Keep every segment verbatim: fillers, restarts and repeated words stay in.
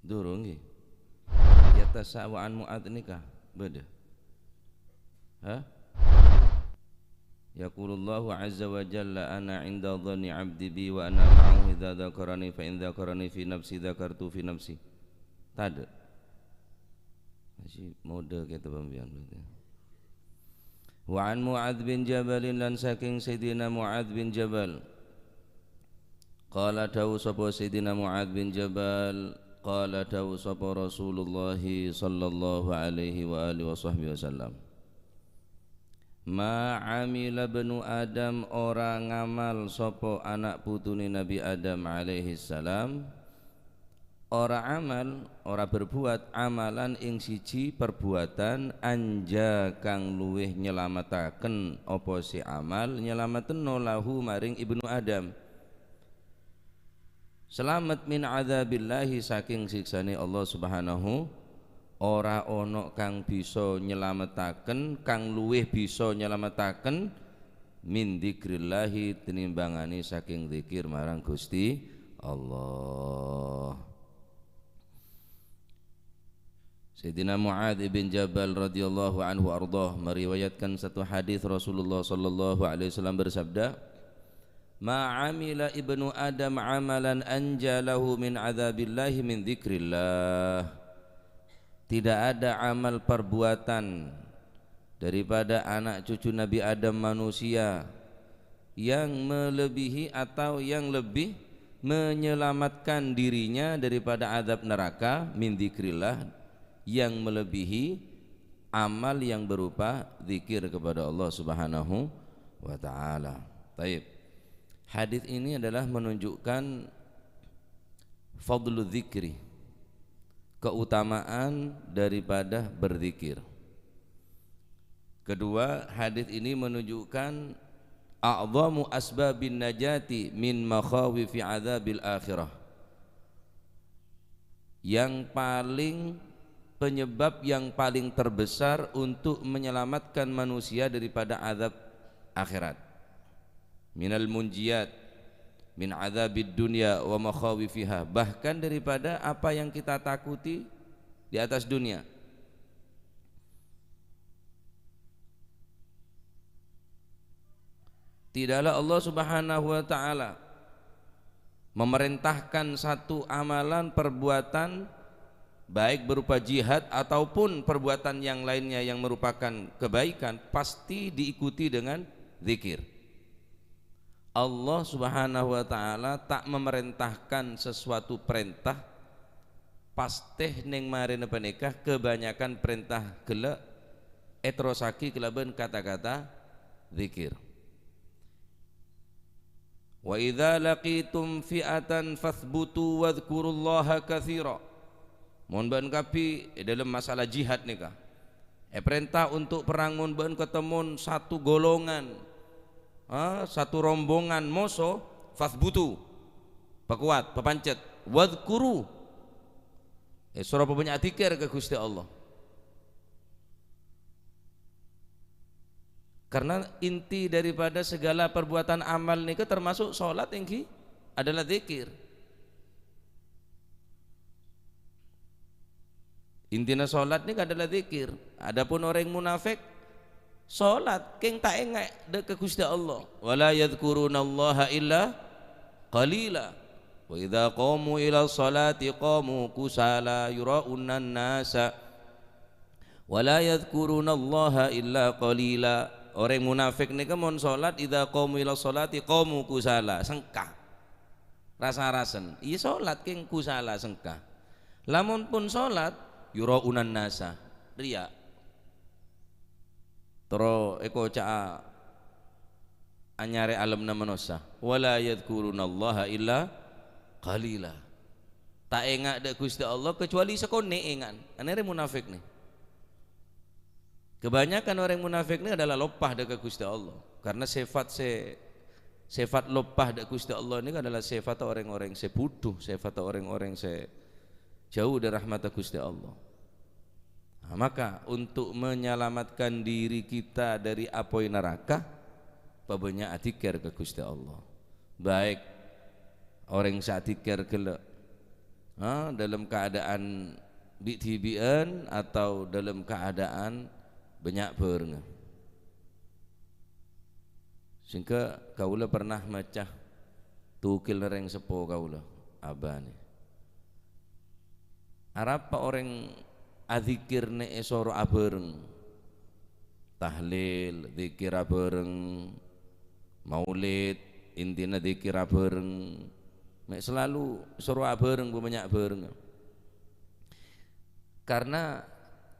Durung, ngghi. Yatasa wa an Mu'adz nèka bâdâ. Hah? Yaqulullahu azza wa jalla, "Ana 'inda dhanni 'abdi bi wa ana ma'ahu idza dzakarani, fa in dzakarani fi nafsi dzakhartu fi nafsi." Tadâ'. Masih modâ kèto pambiyan berarti. Wa an Mu'adz bin Jabalin, lan saking Sayyidina Mu'adz bin Jabal. Qala, dawuh sapa Sayyidina Mu'adz bin Jabal, qala, dawuh sapa Rasulullah sallallahu alaihi wa alihi wa sahbihi wasallam, "Ma amila ibnu Adam," ora ngamal sapa ana' putune Nabi Adam alaihi salam, ora amal, ora berbuat amalan ing siji perbuatan anja kang luwih nyelametaken apa se amal nyelamatenno lahu maring ibnu Adam. Selamet min adzabillahi, saking siksane Allah Subhanahu, ora ono kang bisa nyelametaken, kang luwih bisa nyelametaken min dzikrillahi, tinimbangane saking dzikir marang Gusti Allah. Sayyidina Mu'adz bin Jabal radhiyallahu anhu arda meriwayatkan satu hadis Rasulullah sallallahu alaihi wasallam bersabda, "Ma amila ibnu Adam amalan anja lahu min adzabillahi min dzikrillah." Tidak ada amal perbuatan daripada anak cucu Nabi Adam manusia yang melebihi atau yang lebih menyelamatkan dirinya daripada azab neraka min dzikrillah, yang melebihi amal yang berupa zikir kepada Allah Subhanahu wa taala. Taib. Hadis ini adalah menunjukkan fadlu dzikri, keutamaan daripada berzikir. Kedua, hadis ini menunjukkan a'zamu asbabin najati min makhawifi adzabil akhirah. Yang paling, penyebab yang paling terbesar untuk menyelamatkan manusia daripada azab akhirat. Minal munjiyat min adzabid dunya wa makhawifiha, bahkan daripada apa yang kita takuti di atas dunia. Tidaklah Allah Subhanahu wa taala memerintahkan satu amalan, perbuatan, baik berupa jihad ataupun perbuatan yang lainnya yang merupakan kebaikan, pasti diikuti dengan zikir. Allah Subhanahu wa taala ta' mamarèntahkan sasuatu parènta, pastè neng marèna panèka kabânnya'an parènta ghellâ' èterrossaghi kalabân kata-kata dzikir. "Wa idza laqitum fi'atan fatsbutu wadzkurullaha katsira." Mon bâ'na kabbhi è dâlem masalah jihad nèka, èparènta untuk perang, mon bâ'na katemmo satu golongan, ha, satu rombongan moso, fatsbutu, pakowat, papancet, wadzkuru, èsoro pabânnya' dzikir ka Ghustè Allah. Karena inti daripada segala perbuatan amal nèka termasuk sholat èngghi adalah dzikir. Intina sholat nèka adalah dzikir. Adapun orèng munafik, sholat kèng ta' enga' dâ' ka Ghustè Allah. "Wa la yadzkurunallaha illa qalila. Wa idza qamu ila sholati qamu kusala yura'unan nasa." "Wa la yadzkurunallaha illa qalila." Orèng munafik nèka mon sholat, "Idza qamu ila sholati qamu kusala," sengka. Ras-arasen. Iyâ sholat kèng kusala sengka. Lamon pon sholat, "yura'unan nasa," riya. Terro èkoca'a anyarè alemma manossa. "Wa la yadzkurunallaha illa qalila." Ta' enga' dâ' Ghustè Allah kecuali sakonè' enga'an. Anèka rè munafik nè. Kebanyakan orèng munafik nè adalah loppa dâ' ka Ghustè Allah. Karena sifat sè, sifat loppa dâ' Ghustè Allah nèka adalah sifat orèng-orèng sè bhudhu, sifat orèng-orèng sè jhâu dâri rahmatta Ghustè Allah. Nah, maka untuk menyelamatkan diri kita dari apoy naraka, pabânnya' adzikir ka Ghustè Allah. Baik orèng sè adzikir ghellâ', Ha, dalam keadaan bi'-dhibi'ân atau dalam keadaan bânnya' bhârângnga. Sehingga kaulâ pernah maca tokèl rèng seppo kaulâ, abâna. Arapa orèng adzikir nè' èsoro abhâreng? Tahlil, dzikir abhâreng, maulid, intina dzikir abhâreng. Mè' salalu soro abhâreng, bânnya' bhâreng. Karna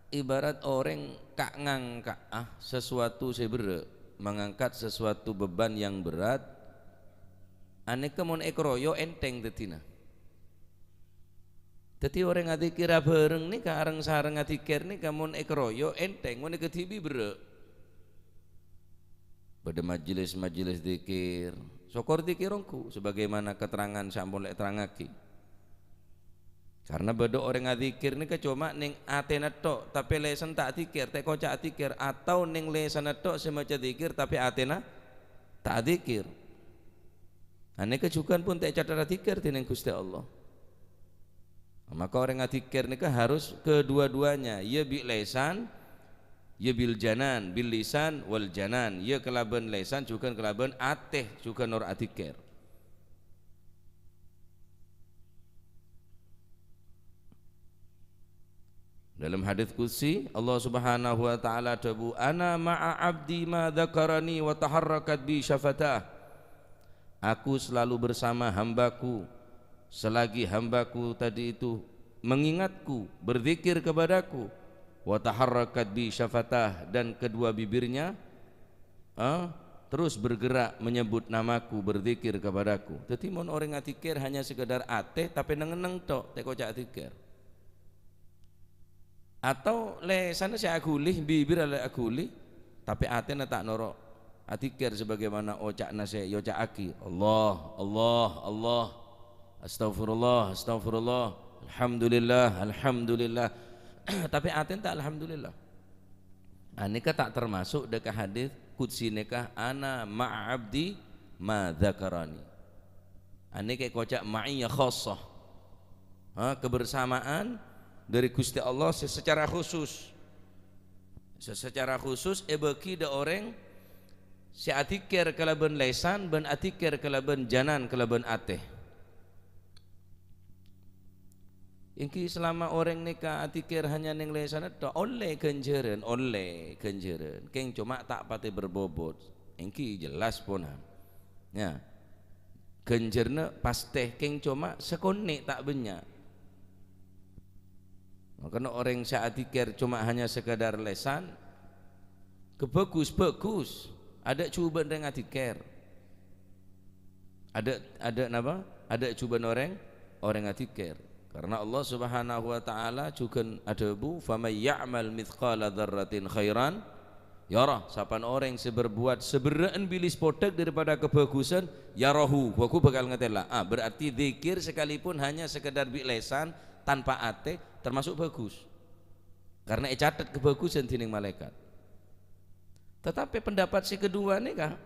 ibarat orèng ka-, ngangka'a sesuatu sè berrâ', mengangkat sesuatu beban yang berat, anèka mon èkaroyo' ènthèng dhâddhina. Dhâddhi orèng adzikir abhâreng nèka, areng-sareng adzikir nèka mon èkaroyo' ènthèng, mon èkadhibi' berrâ'. Bâdâ majelis-majelis dzikir, sokor dzikir ongghu, sebagaimana keterangan sè ampon la èterrangngaghi. Karna bâdâ orèng adzikir nèka coma nèng atèna tho', tapè lèsan ta' adzikir, ta' èkoca' adzikir, atau nèng lèsanna tho' sè maca dzikir, tapè atèna ta' adzikir. Anèka jhughân pon ta' ècatet adzikir dhinèng Ghustè Allah. Maka orèng adzikir nèka harus kedua-duanya, iyâ bi' lèsan, iyâ bil janan, bil lisan wal janan, iyâ kalabân lèsan jhughân kalabân atè jhughân noro' adzikir. Dalam hadits qudsi, Allah Subhanahu wa Ta'ala adhâbu, "Ana ma'a abdi ma dzakarani wa taharrakat bi syafatah." Aku selalu bersama hambaku selagi hambaku tadi itu mengingatku, berzikir kepadaku, wa taharrakat bi syafatah, dan kedua bibirnya, eh, terus bergerak menyebut namaku, berzikir kepadaku. Dhâddhi mon orèng adzikir hanya sekedar atè, tapè neng-enneng tho', ta' èkoca' adzikir. Atau lèsanna sè aghuli, bibirra la aghuli, tapè atèna ta' noro' adzikir sebagaimana oca'na sè èoca'aghi, "Allah, Allah, Allah, astaghfirullah, astaghfirullah, alhamdulillah, alhamdulillah." Tapè atèna ta' alhamdulillah. Anèka ta' termasuk dâ' ka hadits qudsi nèka, "Ana ma'a abdi ma dzakarani." Anèka èkoca' ma'iyah khassah. Ha, kebersamaan dâri Ghustè Allah sè secara khusus. Sè secara khusus èbâghi dâ' orèng sè adzikir kalabân lèsan bân adzikir kalabân janan, kalabân atè. Èngghi salama orèng nèka adzikir hanya neng lèsanna tho', ollè ghânjhârân, ollè ghânjhârân. Kèng coma ta' patè berbobot. Èngghi jelas pona. Ya. Ghânjhârânna pastè, kèng coma sakonè' ta' bânnya'. Mangkana orèng sè adzikir coma hanya sekadar lèsan, ghâ bhâghus, bhâghus. Adâ' jhubâ'na rèng adzikir. Adâ', adâ' napa? Adâ' jhubâ'na orèng, orèng adzikir. Karna Allah Subhanahu wa Ta'ala jhughân adhâbu, "Faman ya'mal mitsqala dzarratin khairan yarah." Sapana orèng sè berbuat saberrâ'ân bilis podhâk daripada kabhâghusân, yarahu, ghu bhâkal ngatèla'. Ah, berarti dzikir sekalipun hanya sekedar bi' lèsan, tanpa atè, termasuk bhâghus. Karna ècatet kabhâghusân dhinèng malaèkat. Tatapè pendapat sè kedua nèka,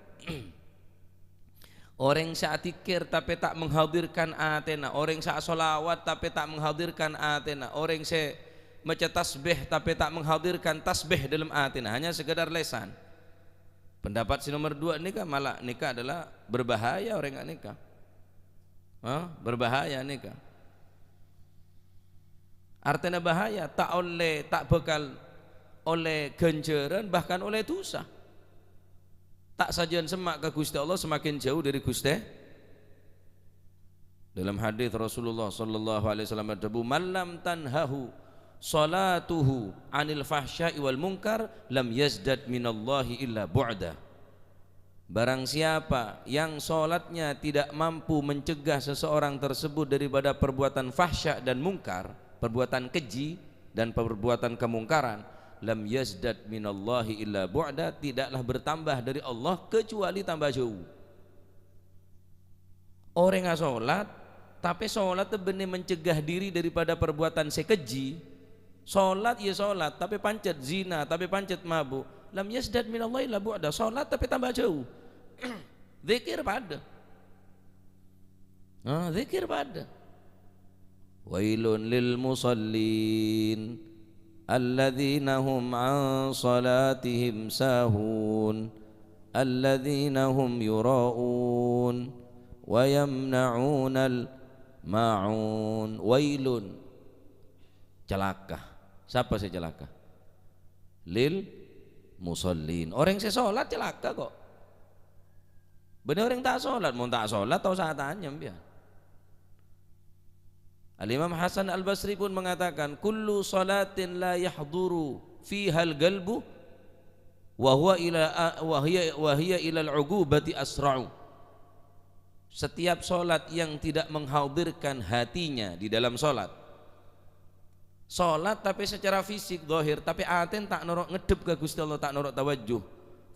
orèng sè adzikir tapè ta' menghadirkan atèna, orèng sè asholawat tapè ta' menghadirkan atèna, orèng sè maca tasbih tapè ta' menghadirkan tasbih dâlem atèna, hanya sekedar lèsan. Pendapat sè nomer dua nèka malah nèka adalah berbahaya orèng nèka. Ha? Berbahaya nèka. Artèna bahaya, ta' ollè, ta' bhâkal ollè ghânjhârân, bahkan ollè dhusa. Ta' sajân semma' ka Ghustè Allah, semakin jhâu dâri Ghustè. Dâlem hadits Rasulullah sallallahu alaihi wasallam adhâbu, "Man lam tanhahu shalatuhu 'anil fahsya'i wal munkar, lam yazdad minallahi illa bu'da." Barang siapa yang sholatnya tidak mampu mencegah seseorang tersebut daripada perbuatan fahsya dan mungkar, perbuatan keji dan perbuatan kemungkaran, lam yazdad minallahi illa bu'da, tidaklah bertambah dari Allah kecuali tambah jauh. Orèng asolat, tapè solat bânnè mencegah diri daripada perbuatan sè keji. Solat ya solat, tapè pancet zina, tapè pancet mabuk. Lam yazdad minallahi illa bu'da. Solat tapè tambah jauh. Dzikir padâ. Ah, dzikir padâ. Wailun lil musallin, alladzina hum an salatihim sahun, alladzina hum yura'un, wa yamna'unal ma'un. Wailun. Celaka. Sapa sè celaka? Lil musallin. Orèng sè sholat celaka kok. Bânnè orèng ta' sholat, mon ta' sholat tao satanya sampèyan. Al-Imam Hasan Al-Basri pun mengatakan, "Kullu sholatin la yahduru fihal qalbu wa huwa ila, wa hiya, wa hiya ilal uqubati asra'u." Setiap sholat yang tidak menghadirkan hatinya di dalam sholat, sholat tapè secara fisik, zahir, tapè atèna ta' noro' ngeddhep ka Ghustè Allah, ta' noro' tawajjuh,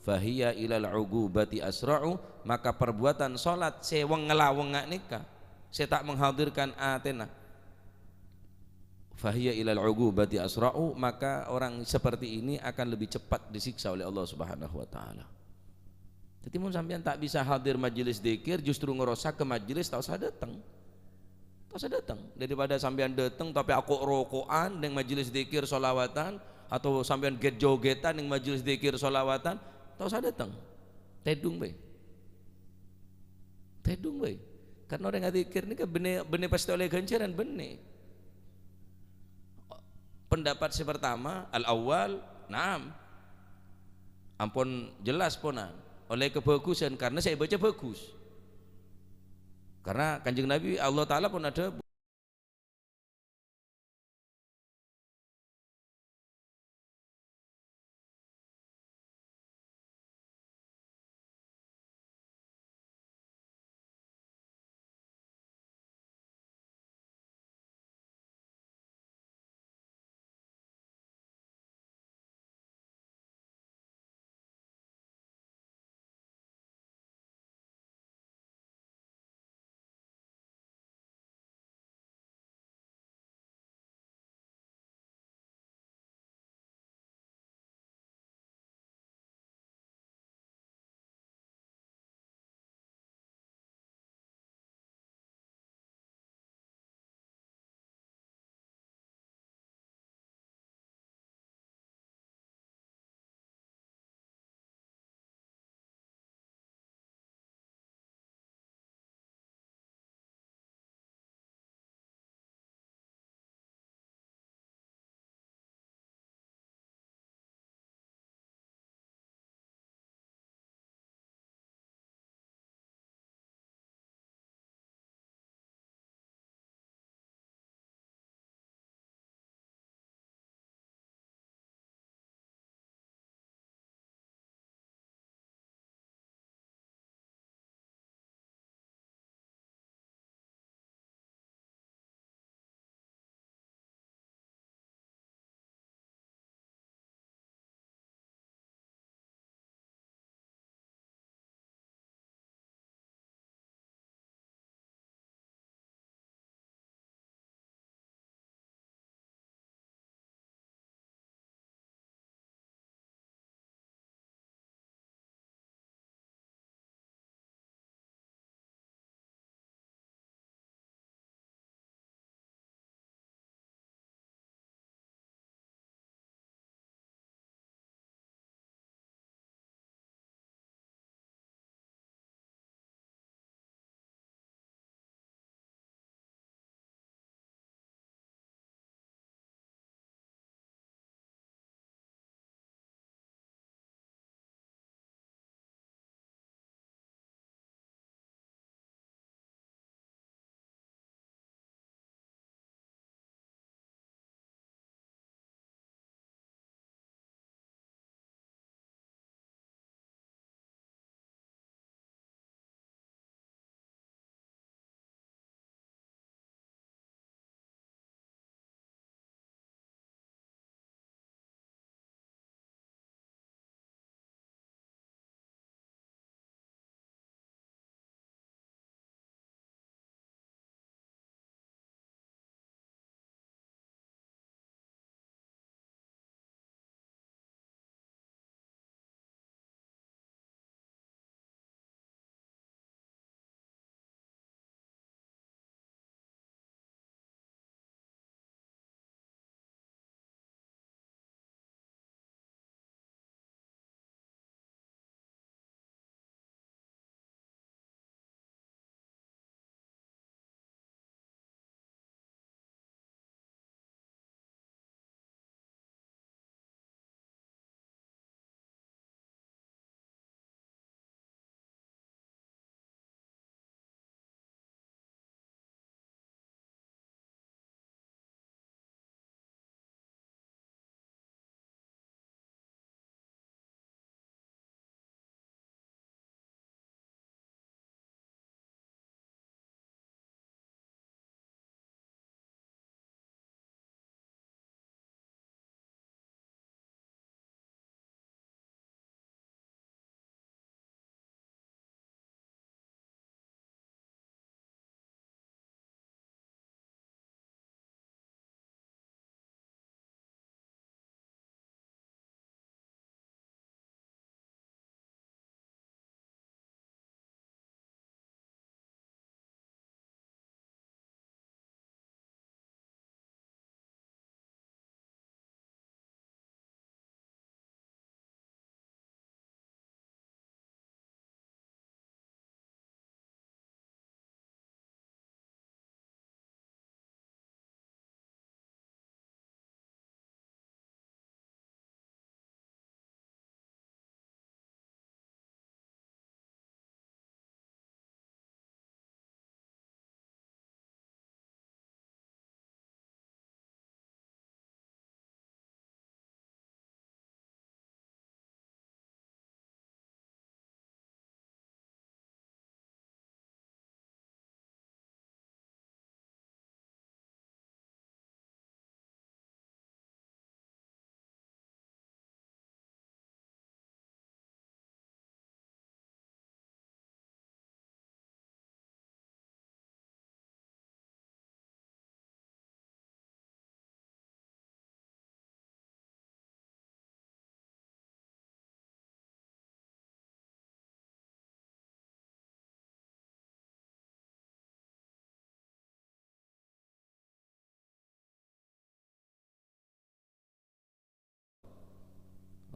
fahiya ilal uqubati asra'u, maka perbuatan sholat sè weng-ngalawengnga nèka, sè ta' menghadirkan atèna, fahiya ilal uqubati asra'u, maka orang seperti ini akan lebih cepat disiksa oleh Allah Subhanahu wa Ta'ala. Jadi, mon sampèyan ta' bisa hadir majelis dzikir, justru ngerosak ke majelis, ta' usah dâteng. Ta' usah dâteng. Daripada sampèyan dâteng, tapè ako'-roko'an neng majelis dzikir sholawatan, atau sampèyan get-jogetan neng majelis dzikir sholawatan, ta' usah dâteng. Tèdung bhâi. Tèdung bhâi. Karena orèng adzikir nèka bânnè, bânnè pastè ollè ghânjhârân, bânnè. Pendapat sè pertama, al-awwal, na'am. Ampon jelas ponan. Ollè kabhâghusân karena sè èbâca bhâghus. Karena Kanjeng Nabi, Allah Ta'ala pon adhâbu,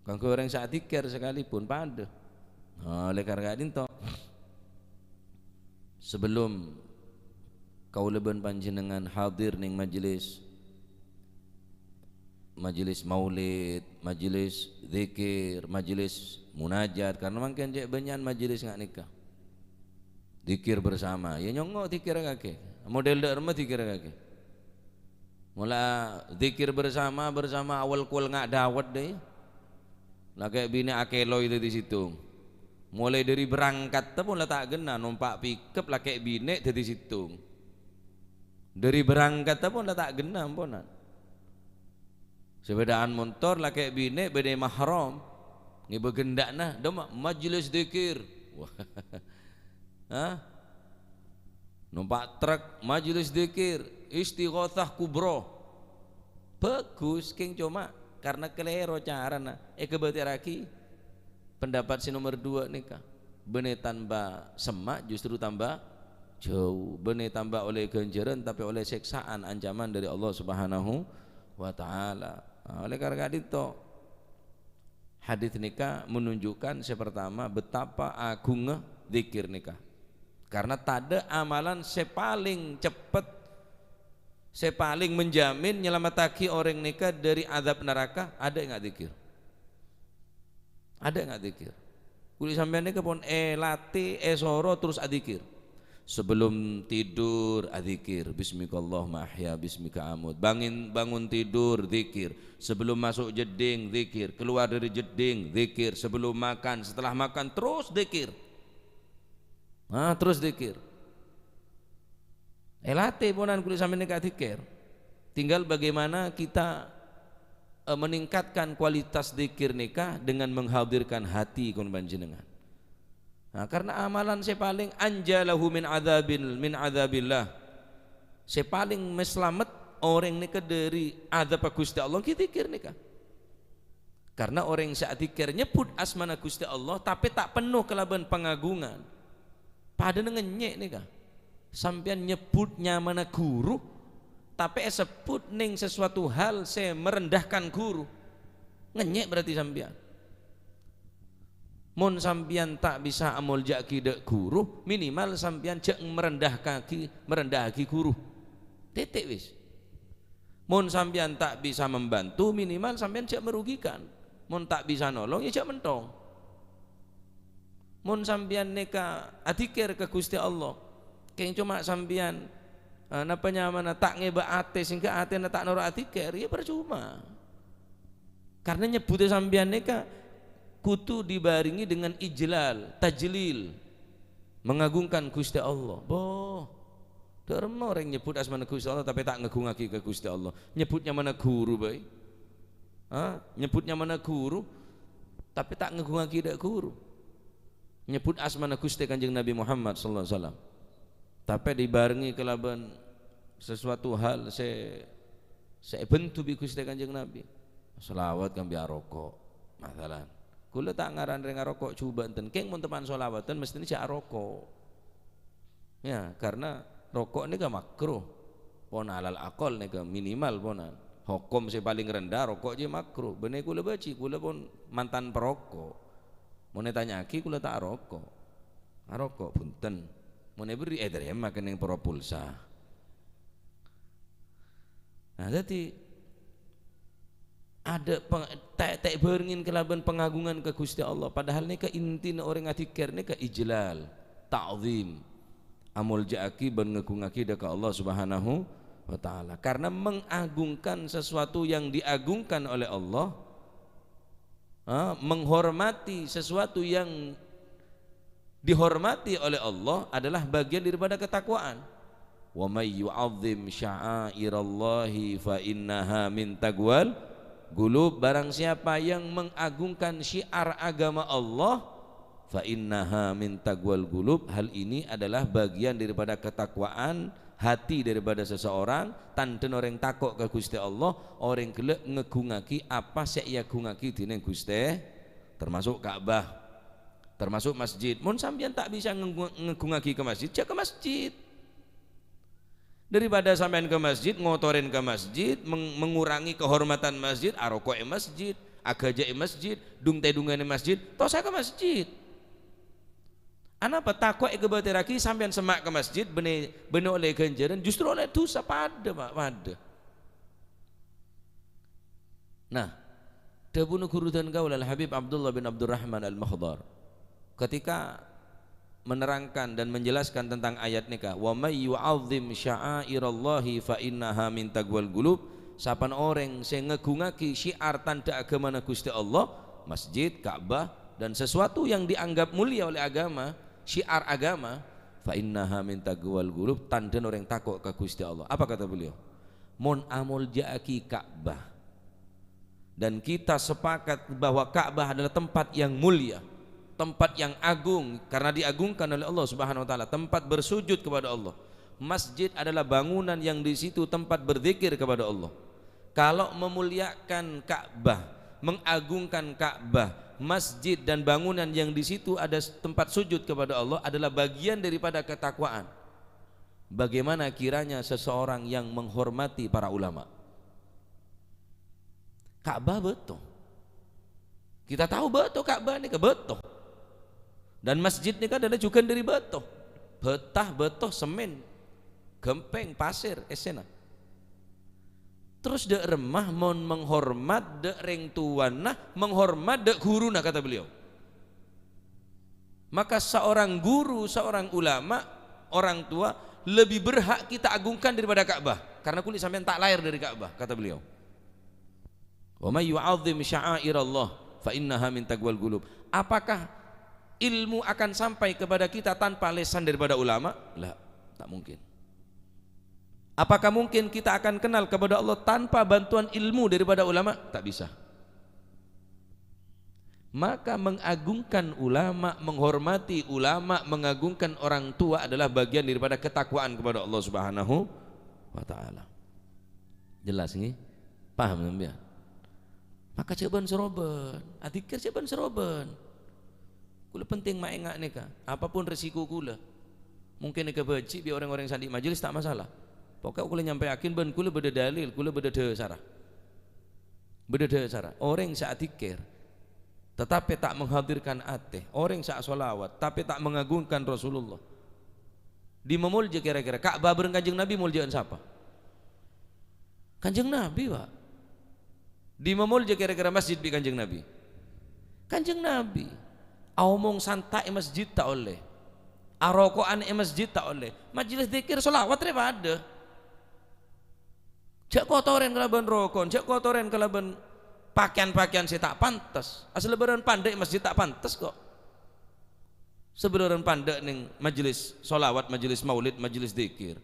Kaangghuy orèng sè adzikir sakalipun padâ. Nah, oleh karena ka'dhinto, sabellunna kaulâ bân panjhennengngan hadir neng majelis, majelis maulid, majelis dzikir, majelis munajat, karena mangkèn cè' bânnya'an majelis nga' nèka. Dzikir bersama, ya nyongngo' dzikir kakè. Model dâ' remma dzikir kakè. Mola dzikir bersama, bersama awal kol nga' dâwât dâ'. Lakè' binè' akèloy dâddhi sèttong. Mulai dâri berangkat pon la ta' ghenna, nompa' pickup lakè' binè' dâddhi sèttong. Dâri berangkat pon la ta' ghenna, amponan. Sepèdaan montor lakè' binè' bâdâ mahram. Ngibâ ghenda'na, dâ' ma-, majelis dzikir. Wah. Hah? Nompa' truk, majelis dzikir, istighatsah kubra. Bagus, kèng coma karena kalèro carana. Èkabâtèrraghi pendapat sè nomer dua nèka. Bânnè tamba semma', justru tamba jâu. Bânnè tamba ollè ghânjhârân, tapè ollè sèksaan, ancaman dâri Allah Subhanahu wa Ta'ala. Nah, oleh karena ka'dhinto, hadis nèka menunjukkan, sè pertama, betapa agungnga dzikir nèka. Karena tadâ' amalan sè palèng ceppet, sè palèng menjamin nyalamettaghi orèng nèka dâri adzab naraka, adâ' nga' dzikir. Adâ' nga' dzikir. Kulâ sampèyan nèka pon èlatè, èsoro terros adzikir. Sebelum tidur adzikir, "Bismikallahumma ahya, bismika amut." Bangun, bangun tidur, dzikir. Sebelum masuk jeddhing, dzikir. Keluar dari jeddhing, dzikir. Sebelum makan, setelah makan, terus dzikir. Nah, terus dzikir. Èlatè ponan kulâ sampèyan nèka adzikir. Tinggal bagaimana kita, eh, meningkatkan kualitas dzikir nèka dengan menghadirkan hati, kon panjhennengngan. Nah, karena amalan sè palèng anja lahu min adzabil, min adzabillah. Sè palèng maslamet orèng nèka dâri adzab Ghustè Allah, ghi dzikir nèka. Karena orèng sè adzikir nyebbhut asmana Ghustè Allah, tapè ta' penno kalabân pangagungan, padâna ngènyè' nèka. Sampèyan nyebbhut nyamana ghuru, tapè èsebbhut neng sesuatu hal sè merendahkan ghuru. Ngènyè' berarti sampèyan. Mon sampèyan ta' bisa amolja'aghi dâ' ghuru, minimal sampèyan jhâ' merendahkaghi, merendahaghi ghuru. Tètè' wis. Mon sampèyan ta' bisa membantu, minimal sampèyan jhâ' merugikan. Mon ta' bisa nolong, ya jhâ' menthong. Mon sampèyan nèka adzikir ka Ghustè Allah, kèng coma sampèyan, eh, napa nyamana ta' ngèbâ atè, sehingga atèna ta' noro' adzikir, ya parcoma. Karena nyebbhudhâ sampèyan nèka kodhu dibarengngi dengan ijlal, tajlil, mengagungkan Ghustè Allah. Boh, dâ' remma orèng nyebbhut asmana Ghustè Allah, tapè ta' ngagungngaghi ka Ghustè Allah. Nyebbhut nyamana ghuru bhâi. Ha? Nyebbhut nyamana ghuru, tapè ta' ngagungngaghi dâ' ghuru. Nyebbhut asmana Ghustè Kanjeng Nabi Muhammad sallallahu alaihi wasallam, tapè dibarengngi kalabân sesuatu hal sè, sè èbhânto bi' Ghustè Kanjeng Nabi. Shalawat kaangghuy aroko', masalan. Kulâ ta' ngaran rèng aroko' jhubâ' enten. Kèng mon teppa'na shalawatan, mesthèna jhâ' aroko'. Ya, karena roko' nèka makruh. Pon alal akol nèka minimal ponan. Hokom sè palèng rendha roko' jiyâ makruh. Bânnè kulâ bâji, kulâ pon mantan perokok. Mon ètanya'aghi, kulâ ta' aroko'. Aroko', bhunten. Mon èberri', ètarèma kennèng poro pulsa. Nah, dhâddhi, adâ' peng-, ta', ta' èbhârengngè kalabân pangagungan ka Ghustè Allah. Padahal nèka intina orèng adzikir nèka ijlal, ta'zim, amolja'aghi bân ngagungngaghi dâ' ka Allah Subhanahu wa Ta'ala. Karena mengagungkan sesuatu yang diagungkan oleh Allah, ha, menghormati sesuatu yang dihormati oleh Allah adalah bagian daripada ketakwaan. "Wa may yu'azzim sya'airallahi fa innaha min taqwal qulub." Barang siapa yang mengagungkan syiar agama Allah, "fa innaha min taqwal qulub," hal ini adalah bagian daripada ketakwaan hati daripada seseorang. Tandhâna orèng tako' ka Ghustè Allah, orèng ghellâ' ngagungngaghi apa sè èagungngaghi dhinèng Ghustè, termasuk Ka'bah. Termasuk masjid. Mon sampèyan ta' bisa ngaggu-, ngagungngaghi ka masjid, jhâ' ka masjid. Daripada sampèyan ka masjid, ngotorè ka masjid, meng-, mengurangi kehormatan masjid, aroko' è masjid, Aghâjâ è masjid, dung-tèdungan è masjid, tosa ka masjid. Anapa? Tako' èkabâtèrraghi sampèyan semma' ka masjid, bânnè, bânnè ollè ghânjhârân, justru ollè dhusa, padâ, Pak, padâ. Nah, dhâbuna ghuru dân kaulâ, Al-Habib Abdullah bin Abdurrahman Al-Makhdhar, ketika menerangkan dan menjelaskan tentang ayat nèka, "Wa may yu'azzim sya'airallahi fa innaha min taqwal qulub," sapana orèng sè ngagungngaghi syiar tandhâ aghâmana Ghustè Allah, masjid, Ka'bah, dan sesuatu yang dianggap mulia oleh agama, syiar agama, "fa innaha min taqwal qulub," tandhâna orèng tako' ka Ghustè Allah. Apa kata beliau? Mon amoljâ'aghi Ka'bah, dan kita sepakat bahwa Ka'bah adalah tempat yang mulia, tempat yang agung karena diagungkan oleh Allah Subhanahu wa Ta'ala, tempat bersujud kepada Allah. Masjid adalah bangunan yang di situ tempat berzikir kepada Allah. Kalau memuliakan Ka'bah, mengagungkan Ka'bah, masjid dan bangunan yang di situ ada s-, tempat sujud kepada Allah adalah bagian daripada ketakwaan. Bagaimana kiranya seseorang yang menghormati para ulama? Ka'bah bâto. Kita tahu bâto Ka'bah nèka bâto. Dan masjid nèka adalah jhughân dâri bâto. Bâta, bâto, semen, ghâmpèng, pasir, essèna. Terros dâ' remma mon menghormat dâ' rèng towana, menghormat dâ' ghuruna, kata beliau. Maka seorang guru, seorang ulama, orang tua lebih berhak kita agungkan daripada Ka'bah, karena kulâ sampèyan ta' lahir dari Ka'bah, kata beliau. "Wa may yu'azzim sya'airallah fa innaha min taqwal qulub." Apakah ilmu akan sampai kepada kita tanpa lesan daripada ulama? La, tak mungkin. Apakah mungkin kita akan kenal kepada Allah tanpa bantuan ilmu daripada ulama? Tak bisa. Maka mengagungkan ulama, menghormati ulama, mengagungkan orang tua adalah bagian daripada ketakwaan kepada Allah Subhanahu wa Ta'ala. Jelas, ngghi? Paham, sampèyan? Maka jhâ' bân-soroban, adzikir jhâ' bân-soroban. Kulâ penting maènga' nèka, apapun resiko kulâ. Mungkin èkabâji' bi' rèng-orèng sè andi' majelis, ta' masalah. Pokokna kulâ nyampèyaghi bân kulâ bâdâ dalil, kulâ bâdâ dhâsarra. Bâdâ dhâsarra. Orèng sè adzikir, tetapi ta' menghadirkan atè. Orèng sè asholawat, tapè ta' mengagungkan Rasulullah. Dimma molja kèra-kèra? Ka'bah bhâreng Kanjeng Nabi molja'an sapa? Kanjeng Nabi, Pak. Dimma molja kèra-kèra masjid bi' Kanjeng Nabi? Kanjeng Nabi. Aomong santa' è masjid ta' ollè. Aroko'an è masjid ta' ollè. Majelis dzikir, sholawat rè padâ. Jhâ' kotorèn kalabân rokon, jhâ' kotorèn kalabân pakèyan-pakèyan sè ta' pantes. Asal bârân pandâ' è masjid ta' pantes, kok. Sabellunna pandâ' neng majelis sholawat, majelis maulid, majelis dzikir.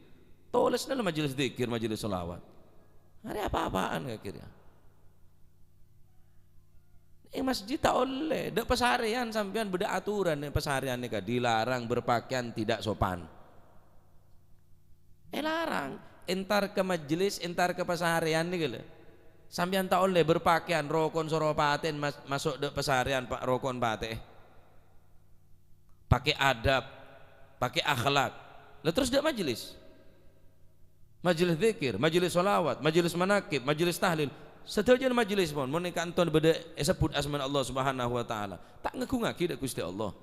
Tolèsna la majelis dzikir, majelis sholawat. Arè apa-apaan akhirnya. È masjid ta' ollè, dâ' pasarèyan sampèyan bâdâ aturan è pasarèyan nèka dilarang berpakaian tidak sopan. Èlarang, entar ka majelis, entar ka pasarèyan nèka lho. Sampèyan ta' ollè berpakaian rokon soro patèn mas-, maso' dâ' pasarèyan, pa-, rokon patè. Pakai adab, pakai akhlak. Lah terros dâ' majelis. Majelis dzikir, majelis sholawat, majelis manakib, majelis tahlil. Sadhâjâna majelis pon, mon è ka'anto bâdâ èsebbhut asmana Allah Subhanahu wa Ta'ala. Ta' ngaggungngaghi dâ' Ghustè Allah.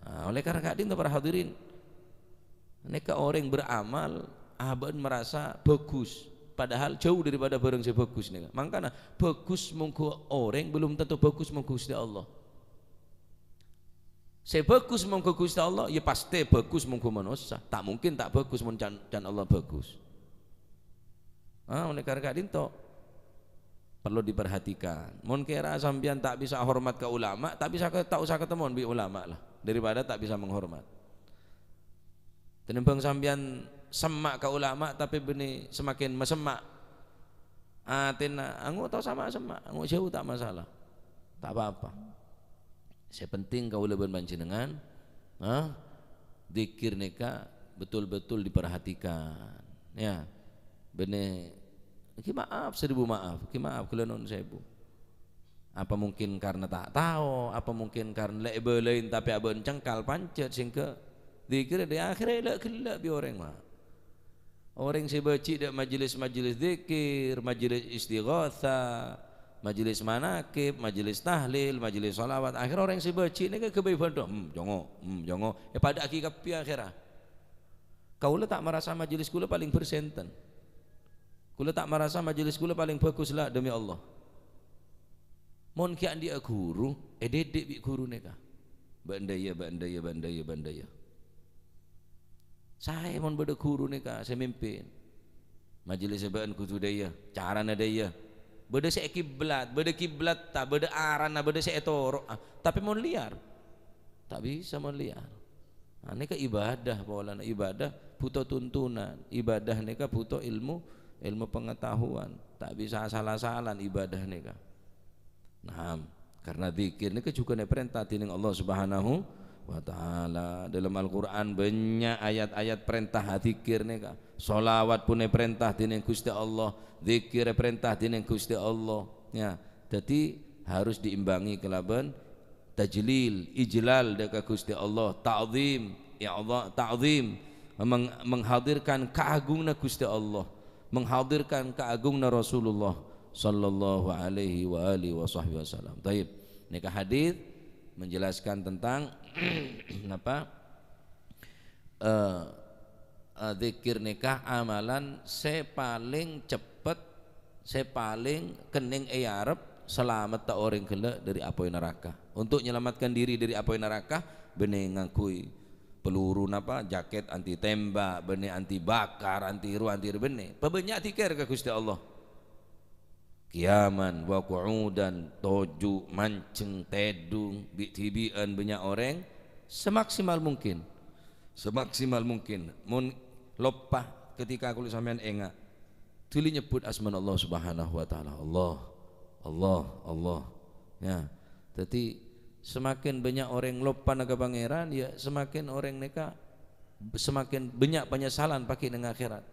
Nah, oleh karena ka'dinto para hadirin, nèka orèng beramal, abâ'na merasa bagus, padahal jauh daripada bhârâng sè bagus nèka. Mangkana bagus mongghu orèng belum tentu bagus mongghu Ghustè Allah. Sè bagus mongghu Ghustè Allah, ya pastè bagus mongghu manossa. Ta' mungkin ta' bagus mon can, can Allah bagus. Ah, oleh karena ka'dinto, perlu diperhatikan. Mon kèra sampèyan ta' bisa hormat ka ulama, ta' bisa ke-, ta' usah ketemuan bi' ulama lah, daripada ta' bisa menghormat. Tenimbang sampèyan semma' ka ulama, tapè bânnè semakin masemma' atèna, ango' ta' usah ma-, semma', ango' jhâu ta' masalah. Ta' pa-apa. Sè penting kaulâ bân panjhennengan, ha, dzikir nèka betul-betul diperhatikan. Ya. Bânnè, ghi maaf, seribu maaf, ghi maaf, kaulâ nuwun sewu. Apa mungkin karena ta' tao, apa mungkin karena lè' èbâlâi tapè abâ'na cengkal pancet sehingga dzikir dâ' akhèrra la ghellâ' bi' orèng, ma. Orèng sè bâji' dâ' majelis-majelis dzikir, majelis istighatsah, Majelis manakib, majelis tahlil, majelis sholawat. Akhirnya orang sè bâji' nèka ghâbây bhândhâ. Hmm, jongo, hmm, jongo. Èpadâ'âghi kabbhi akhirnya. Kaulâ ta' marasa majelis kaulâ palèng bersènten. Kaulâ ta' marasa majelis kaulâ palèng bhâghus la, demi Allah. Mon ghi' andi'â ghuru, èdidik bi' ghuru nèka. Bâ'na dâjâ, bâ'na dâjâ, bâ'na dâjâ, bâ'na dâjâ. Saè mon bâdâ ghuru nèka sè mimpin. Majelis bâ'na kodhu dâjâ, carana dâjâ. Bâdâ sè kiblat, bâdâ kiblatta, bâdâ arana, bâdâ sè ètoro'a. Tapè mon lèyar, ta' bisa mon lèyar. Nah, nèka ibadah polana, ibadah bhuto tuntunan, ibadah nèka bhuto ilmu, ilmu pengetahuan. Ta' bisa asal-asalan ibadah nèka. Naam, karena dzikir nèka jhughân èparènta dènèng Allah Subhanahu wa Ta'ala. Dalam Al-Qur'an bânnya' ayat-ayat parènta dzikir nèka. Sholawat pon èparènta dènèng Ghustè Allah, dzikir èparènta dènèng Ghustè Allah. Ya, dhâddhi harus diimbangi kalabân tajlil, ijlal dâ' ka Ghustè Allah, ta'zim, i'dha-, ta'zim, meng-, menghadirkan kaagunganna Ghustè Allah, menghadirkan kaagunganna Rasulullah sallallahu alaihi wa alihi wa sahbihi wasallam. Taib. Nèka hadis menjelaskan tentang napa? Eh, eh, dzikir nèka amalan sè palèng ceppet, sè palèng kennèng èarep, salametta orèng ghellâ' dâri apoy naraka. Untuk menyelamatkan diri dari apoy naraka, bânnè ngangghuy peluru napa, jaket anti tembak, bânnè anti bakar, anti ru, anti ru, bânnè. Pabânnya' dzikir ka Ghustè Allah. Qiyaman wa qu'udan, toju', manjeng, tèdung, bi'-dhibi'ân bânnya' orèng, semaksimal mungkin. Semaksimal mungkin. Mon loppa ketika kaulâ sampèyan enga', dhuli nyebbhut asmana Allah Subhanahu wa Ta'ala. Allah, Allah, Allah. Ya. Dhâddhi, semakin bânnya' orèng loppana ka Pangèran, ya, semakin orèng nèka semakin bânnya' panyesalan paghi' neng akhèrat.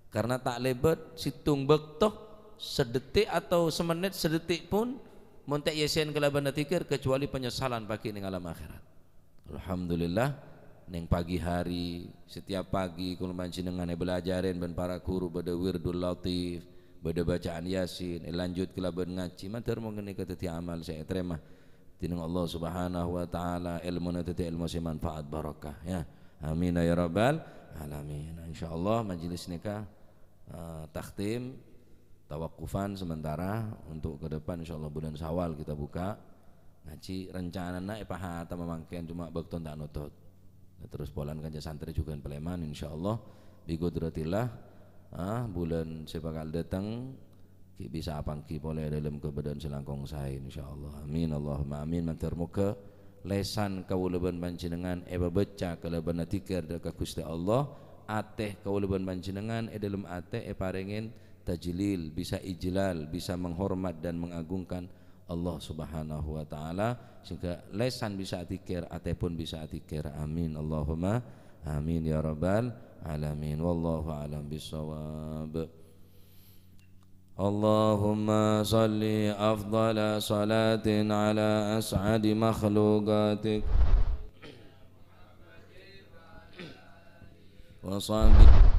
Karena ta' lèbât sèttong bâkto, sadettik atau samennit, sadettik pon, mon ta' èyèssèn kalabân dzikir, kecuali panyesalan paghi' neng alam akhèrat. Alhamdulillah, neng pagi hari, setiap pagi, kaulâ panjhennengngan èbâlâjârèn bân para ghuru, bâdâ wirdul latif, bâdâ bacaan Yasin, èlanjut kalabân ngajhi, mandhâr mon ghânèka dhâddhi amal sè ètarèma dènèng Allah Subhanahu wa Ta'ala, èlmona dhâddhi èlmo sè manfaat barokah, ya. Amin, ya rabbal alamin. Insyaallah, majelis nèka, eh, takhtim, tawakufan sementara, untuk ke depan, insyaallah, bulan Syawal kita buka ngaji. Rencanana èpahatama mangkèn, cuma bâkto ta' nottot. Terros polana kanca santrè jhughân palèman, insyaallah, bi qudratillah, ah, bulan sè bhâkal dâteng, ghi' bisa apangghi polè dâlem kabâdâ'ân sè langkong saè, insyaallah. Amin, Allahumma amin. Mandhâr moghâ lèsan kaulâ bân panjhennengngan èpabâca kalabân adzikir dâ' ka Ghustè Allah, atè kaulâ bân panjhennengngan è dâlem atè èparèngè tajlil, bisa ijlal, bisa menghormat dan mengagungkan Allah Subhanahu wa Ta'ala, sehingga lèsan bisa adzikir, atè pon bisa adzikir. Amin, Allahumma amin, ya rabbal alamin. Wallahu a'lam bissawab. اللهم صل أفضل صلاة على أسعد مخلوقاتك وصحبه.